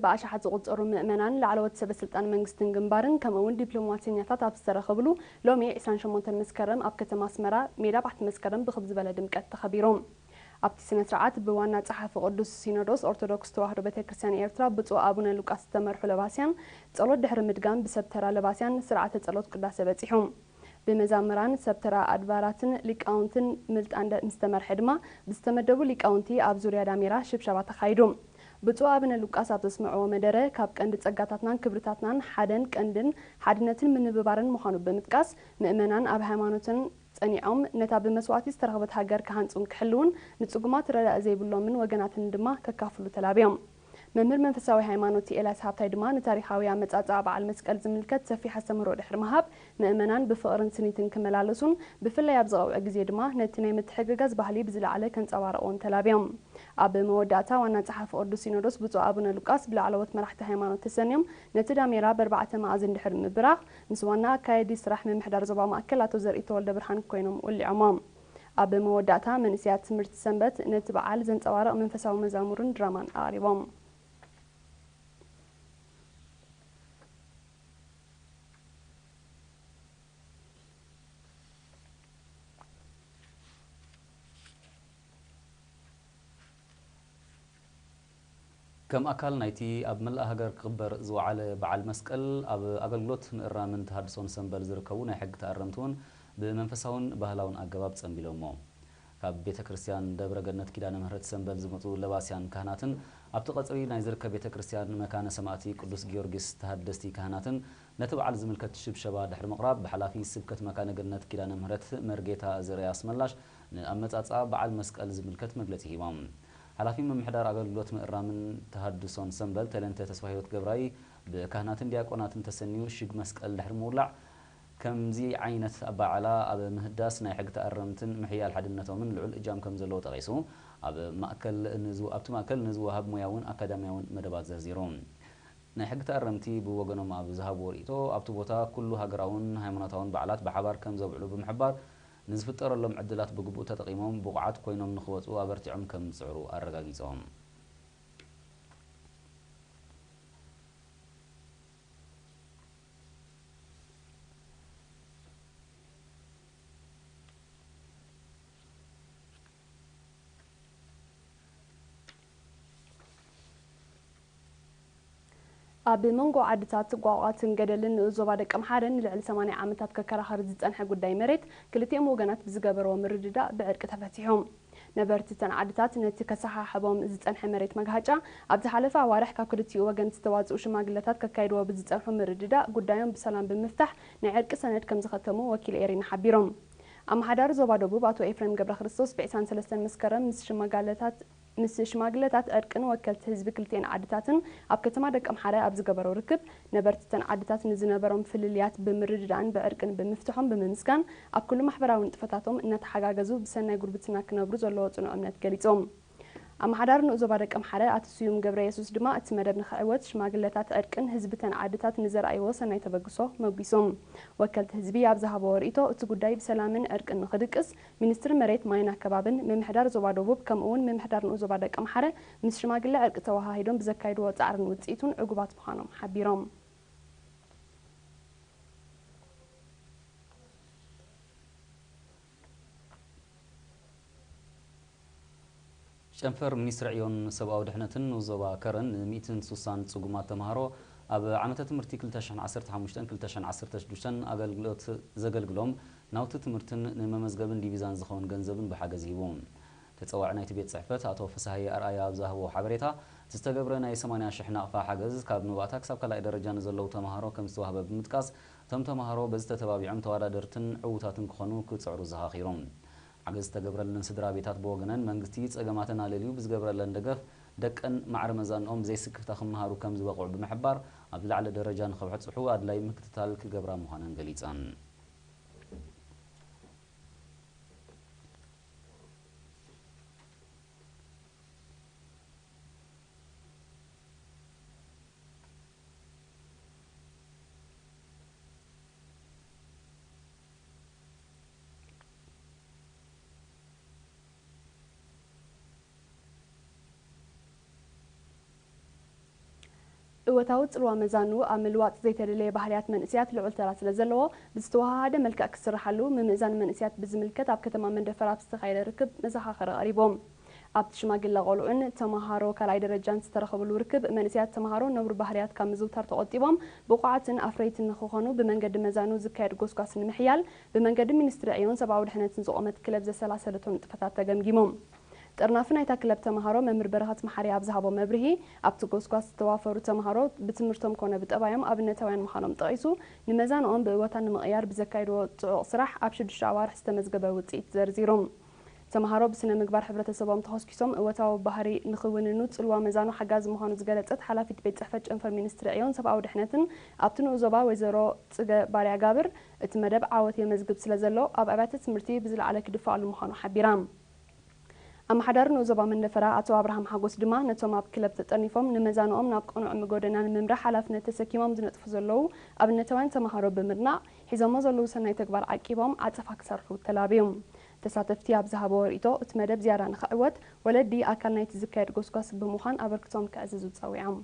ብኣሽሓት ዝቑጸሩ ምእመናን፣ ላዕለዎት ሰበ ስልጣን መንግስትን ግንባርን ከምኡ እውን ዲፕሎማሲኛታት ኣብ ዝተረኸብሉ ሎሚ ዕስራን ሸሞንተን መስከረም ኣብ ከተማ ኣስመራ ሜዳ ባሕቲ መስከረም ብኽብ ዝበለ ድምቀት ተኸቢሩ። ኣብቲ ስነ ስርዓት ብዋና ጸሓፊ ቅዱስ ሲኖዶስ ኦርቶዶክስ ተዋህዶ ቤተ ክርስቲያን ኤርትራ ብፁዕ ኣቡነ ሉቃስ ዝተመርሑ ለባስያን ጸሎት ድሕሪ ምድጋም ብሰብ ተራ ለባስያን ስርዓተ ጸሎት ቅዳሴ በጺሑ። ብመዛምራን ሰብ ተራ ኣድባራትን ሊቃውንትን ምልጣን ደ-፣ ምስ ተመርሐ ድማ ብዝተመደቡ ሊቃውንቲ ኣብ ዙርያ ዳሜራ ሽብሸባ ተኻይዱ። ብፁዕ ኣቡነ ሉቃስ ኣብ ዘስምዕዎ መደረ ካብ ቀንዲ ጸጋታትናን ክብርታትናን ሓደን ቀንድን ሓድነትን ምንብባርን ምዃኑ ብምጥቃስ ምእመናን ኣብ ሃይማኖትን ጸኒዖም ነታ ብመስዋእቲ ዝተረኽበት ሃገር ክሃንጹን ክሕልውን ንጽጉማት ረዳኢ ዘይብሎምን ወገናትን ድማ ከካፍሉ ተላብዮም። መምህር መንፈሳዊ ሃይማኖት ኤልያስ ሃብታይ ድማ ንታሪኻዊ ኣመጻጽኣ በዓል መስቀል ዝምልከት ሰፊሕ ኣስተምህሮ ድሕሪ ምሃብ ምእመናን ብፍቕርን ስኒትን ክመላለሱን ብፍላይ ኣብዚ ቀውዒ ግዜ ድማ ነቲ ናይ ምትሕግጋዝ ባህሊ ብዝለዓለ ከንጸባርቕዎን ተላብዮም። ኣብ መወዳእታ ዋና ጸሓፊ ቅዱስ ሲኖዶስ ብፁዕ ኣቡነ ሉቃስ ብላዕለዎት መራሕቲ ሃይማኖት ተሰንዮም ነቲ ዳሜራ በርባዕተ መኣዝን ድሕሪ ምብራኽ ምስ ዋና ኣካየዲ ስራሕ ምምሕዳር ዞባ ማእከል ኣቶ ዘርኢ ተወልደ ብርሃን ኮይኖም ወሊዖሞ። ኣብ መወዳእታ መንእሰያት ትምህርቲ ሰንበት ነቲ በዓል ዘንጸባርቕ መንፈሳዊ መዛሙርን ድራማን ኣቕሪቦም። ከም ኣካል ናይቲ ኣብ መላእ ሃገር ክኽበር ዝወዓለ በዓል መስቀል፣ ኣብ ኣገልግሎት ምእራምን ተሃድሶን ሰምበል ዝርከቡ ናይ ሕጊ ተኣረምቲ እውን ብመንፈሳውን ባህላውን ኣገባብ ጸምቢሎሞ። ካብ ቤተ ክርስቲያን ደብረ ገነት ኪዳነ ምህረት ሰምበል ዝመጹ ለባስያን ካህናትን ኣብቲ ቀጽሪ ናይ ዝርከብ ቤተ ክርስቲያን መካነ ሰማእቲ ቅዱስ ጊዮርጊስ ተሃደስቲ ካህናትን ነቲ በዓል ዝምልከት ሽብሸባ ድሕሪ ምቕራብ ብሓላፊ ስብከት መካነ ገነት ኪዳነ ምህረት መርጌታ ዘርኣይ ኣስመላሽ ንኣመጻጽኣ በዓል መስቀል ዝምልከት መግለጺ ሂቦም። ሓላፊ ምምሕዳር ኣገልግሎት ምእራምን ተሃድሶን ሰምበል ተለንተ ተስፋ ህይወት ገብራይ ብካህናትን ዲያቆናትን ተሰንዩ ሽግ መስቀል ድሕሪ ምውላዕ፣ ከምዚ ዓይነት ኣበዓዕላ ኣብ ምህዳስ ናይ ሕጊ ተኣረምትን ምሕያል ሓድነቶምን ልዑል እጃም ከም ዘለዎ ጠቒሱ፣ ኣብ ማእከል ንዝወ-፣ ኣብቲ ማእከል ንዝወሃብ ሞያውን ኣካዳሚያውን መደባት ዘርዚሩ። ናይ ሕጊ ተኣረምቲ ብወገኖም ኣብ ዝሃብዎ ርእይቶ፣ ኣብቲ ቦታ ኩሉ ሃገራውን ሃይማኖታውን በዓላት ብሓባር ከም ዘብዕሉ ብምሕባር፣ ንዝፍጠረሎም ዕድላት ብግቡእ ተጠቒሞም ብቑዓት ኮይኖም ንኽወጹ ኣበርቲዖም ከም ዝጽዕሩ ኣረጋጊጾም። ኣብ መንጎ ዓድታት ቋቋትን ገደልን ንኡስ ዞባ ደቀምሓረ ንልዕሊ ሰማንያ ዓመታት ከከራኸር ዝጸንሐ ጉዳይ መሬት ክልቲኦም ወገናት ብዝገበርዎ ምርድዳእ ብዕርቂ ተፈቲሑ። ነበርቲ እተን ዓድታት ነቲ ከሰሓሕቦም ዝጸንሐ መሬት መግሃጫ ኣብ ዝሓለፈ ኣዋርሕ ካብ ክልቲኡ ወገን ዝተዋጽኡ ሽማግለታት ከካይድዎ ብዝጸንሑ ምርድዳእ ጉዳዮም ብሰላም ብምፍታሕ ናይ ዕርቂ ሰነድ ከም ዝኸተሙ ወኪል ኤሪና ሓቢሮም። ኣመሓዳሪ ዞባ ደቡብ ኣቶ ኤፍሬም ገብረክርስቶስ ብዒስራን ሰለስተን መስከረም ምስ ሽማጋለታት ምስ ሽማግለታት ዕርቅን ወከልቲ ህዝቢ ክልቲኤን ዓድታትን ኣብ ከተማ ደቀምሓረ ኣብ ዝገበሮ ርክብ፣ ነበርቲ እተን ዓድታት ንዝነበሮም ፍልልያት ብምርድዳእን ብዕርቅን ብምፍትሖም ብምምስጋን፣ ኣብ ኩሉ ማሕበራዊ ንጥፈታቶም እናተሓጋገዙ ብሰናይ ጉርብትና ክነብሩ ዘለዎ ጽኑዕ እምነት ገሊጾም። ኣመሓዳሪ ንኡስ ዞባ ደቀምሓረ ኣቶ ስዩም ገብረየሱስ ድማ እቲ መደብ ንኽዕወት ሽማግለታት ዕርቅን ህዝቢ እተን ዓድታት ንዘርኣይዎ ሰናይ ተበግሶ መጒሶም። ወከልቲ ህዝቢ ኣብ ዝሃብዎ ርእይቶ፣ እቲ ጉዳይ ብሰላምን ዕርቅን ንኽድቅስ፣ ሚኒስትሪ መሬት፣ ማይን ኣከባብን ምምሕዳር ዞባ ደቡብ፣ ከምኡ እውን ምምሕዳር ንኡስ ዞባ ደቀምሓረ ምስ ሽማግለ ዕርቂ ተወሃሂዶም ብዘካየድዎ ጻዕርን ውጽኢቱን ዕጉባት ምዃኖም ሓቢሮም። ጨንፈር ሚኒስትሪ ዕዮን ሰብኣዊ ድሕነትን ንኡስ ዞባ ከረን ንሚእትን ስሳን ጽጉማት ተምሃሮ ኣብ ዓመተ ትምህርቲ ክልተ ሽሕን ዓሰርተ ሓሙሽተን ክልተ ሽሕን ዓሰርተ ሽዱሽተን ኣገልግሎት ዘገልግሎም ናውቲ ትምህርትን ንመመዝገብን ዲቪዛን ዝኸውን ገንዘብን ብሓገዝ ሂቡ። ተጸዋዒ ናይቲ ቤት ጽሕፈት ኣቶ ፍስሃየ ኣርኣያ ኣብ ዝሃቦ ሓበሬታ፣ ዝተገብረ ናይ ሰማንያ ሽሕ ናቕፋ ሓገዝ ካብ መባእታ ክሳብ ካልኣይ ደረጃ ንዘለዉ ተምሃሮ ከም ዝተዋህበ ብምጥቃስ፣ እቶም ተምሃሮ በዚ ተተባቢዖም ተወዳደርትን ዕዉታትን ክኾኑ ክጽዕሩ ዘኻኺሩ። ሓገዝ ዝተገብረለን ስድራ ቤታት ብወገነን፣ መንግስቲ ጸገማተን ኣለልዩ ብዝገብረለን ደገፍ፣ ደቀን ማዕረ መዛንኦም ብዘይስክፍታ ክመሃሩ ከም ዝበቕዑ ብምሕባር፣ ኣብ ዝለዓለ ደረጃ ንኽብሕጽሑ ኣድላዪ ምክትታል ክገብራ ምዃነን ገሊጸን። እወታዊ ጽልዋ መዛኑ ኣብ ምልዋጥ ዘይተደለየ ባህርያት መንእስያት ልዑል ተራ ስለ ዘለዎ፣ ብዝተወሃሃደ መልክዕ ክስርሓሉ፣ ምምእዛን መንእስያት ብዝምልከት ኣብ ከተማ መንደፈራ ኣብ ዝተኻየደ ርክብ መዘኻኸሪ ቀሪቦም። ኣብቲ ሽማግለ ቆልዑን ተመሃሮ ካልኣይ ደረጃን ዝተረኸብሉ ርክብ፣ መንእስያት ተመሃሮ ነውሪ ባህርያት ካብ ምዝውታር ተቖጢቦም ብቑዓትን ኣፍረይትን ንክኾኑ ብመንገዲ መዛኑ ዝካየድ ጎስጓስ ንምሕያል ብመንገዲ ሚኒስትሪ ዕዮን ሰብኣዊ ድሕነትን ዝቖመት ክለብ ዘሰላሰለቶ ንጥፈታት ተገምጊሞም። ጠርናፊ ናይታ ክለብ ተምሃሮ መምህር በረኸት መሓሪ ኣብ ዝሃቦ መብርሂ፣ ኣብቲ ጎስጓስ ዝተዋፈሩ ተምሃሮ ብትምህርቶም ኮነ ብጠባዮም ኣብነታውያን ምዃኖም ጠቒሱ፣ ንመዛንኦም ብእወታ ንምቕያር ብዘካየድዎ ጽዑቕ ስራሕ ኣብ ሽዱሽተ ኣዋርሕ ዝተመዝገበ ውጽኢት ዘርዚሩ። ተምሃሮ ብስነ ምግባር ሕብረተሰቦም ተኾስኪሶም እወታዊ ባህሪ ንኽውንኑ ጽልዋ መዛኑ ሓጋዚ ምዃኑ ዝገለጸት ሓላፊት ቤት ጽሕፈት ጨንፈር ሚኒስትሪ ዕዮን ሰብኣዊ ድሕነትን ኣብቲ ንኡስ ዞባ ወይዘሮ ጽገ ባርያ ጋብር፣ እቲ መደብ ዓወት የመዝግብ ስለ ዘሎ ኣብ ኣብያተ ትምህርቲ ብዝለዓለ ክድፈኣሉ ምዃኑ ሓቢራ። ኣመሓዳሪ ንኡስ ዞባ መንደፈራ ኣቶ ኣብርሃም ሓጎስ ድማ ነቶም ኣብ ክለብ ተጠርኒፎም ንመዛንኦም ናብ ቅኑዕ ጎደና ንምምራሕ ሓላፍነት ተሰኪሞም ዝነጥፉ ዘለዉ ኣብነታውያን ተምሃሮ ብምድናቕ፣ ሒዞሞ ዘለዉ ሰናይ ተግባር ዓቂቦም ዓጸፋ ክሰርሑ ተላብዩ። ተሳተፍቲ ኣብ ዝሃብዎ ርእይቶ፣ እቲ መደብ ዝያዳ ንኽዕወት ወለዲ ኣካል ናይቲ ዝካየድ ጎስጓስ ብምዃን ኣበርክቶም ከዕዝዙ ጸዊዖም።